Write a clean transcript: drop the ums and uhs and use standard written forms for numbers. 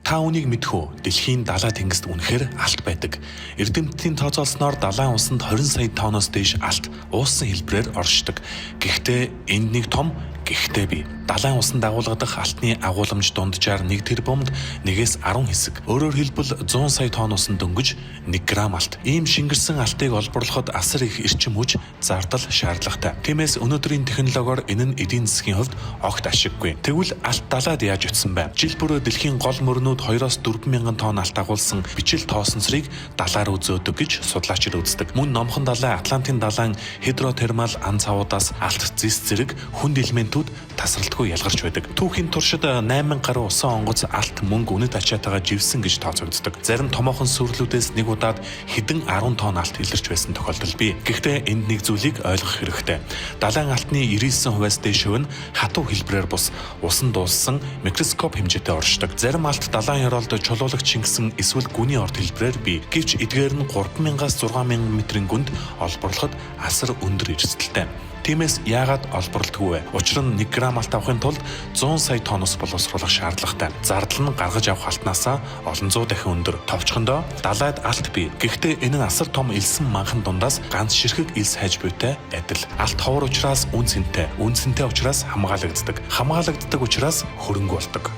Та үүнийг мэдэх үү? Дэлхийн далай тэнгист үнэхээр алт байдаг. Эрдэмтдийн тооцоолсноор далайн усанд 20 сая тонноос дээш алт уусан хэлбэрээр оршдог. Гэхдээ энд нэг том гэхдээ бий. Далайн усан дагуулгадах алтны агууламж дунджаар 1 тэрбумд 1-ээс 10 хэсэг. Өөрөөр хэлбэл 100 сая тонн усан дөнгөж 1 грамм алт. Ийм шингэрсэн алтыг олборлоход асар их эрчим хүч, зардал шаардлагатай. Тиймээс өнөөдрийн технологиор энэ нь эдийн засгийн хувьд огт ашиггүй. Тэгвэл алт далайд яаж очсон бэ? Жил бүрээ дэлхийн гол мөрнүүд 2-оос 4 мянган тонн алт агуулсан бичил тоосон цэрийг далаа руу зөөдөг гэж судлаачид үздэг. Мөн номхон далай, Атлантын далайн гидротермал ан цавуудаас алт, зис зэрэг хүнд элементүүд тасралтгүй ялгарч байдаг. Түүхийн туршид 8 гаруй усан онгоц алт, мөнгө, үнэт ачаатайгаа живсэн гэж тооцогддог. Зарим томоохон сүрлүүдээс нэг удаад хэдэн 10 тонн алт илэрч байсан тохиолдол бий. Гэхдээ энд нэг зүйлийг ойлгох хэрэгтэй. Далайн алтны 99%-аас дээш хувь нь хатуу хэлбэрээр бус усан дууссан микроскоп хэмжээтэй оршдог. Зарим алт далайн ёроолд чулуулагч шингэсэн эсвэл гүний орд хэлбэрээр бий. Гэвч эдгээр нь 3000-аас 6000 метрийн гүнд олборлоход асар өндөр эрсдэлтэй. Тиймээс яагаад олборлодгүй вэ? Учир нь 1 грамм алт авахын тулд 100 сая тонн ус боловсруулах шаардлагатай. Зардал нь гаргаж авах алтнаасаа олон зуун дахин өндөр. Товчхондоо далайд алт бий. Гэхдээ энэ нь асар том элсэн манхан дундаас ганц ширхэг элс хайж буйтай адил. Алт ховор учраас үнэ цэнтэй, үнэ цэнтэй учраас хамгаалагддаг. Хамгаалагддаг учраас хөрөнгө болдог.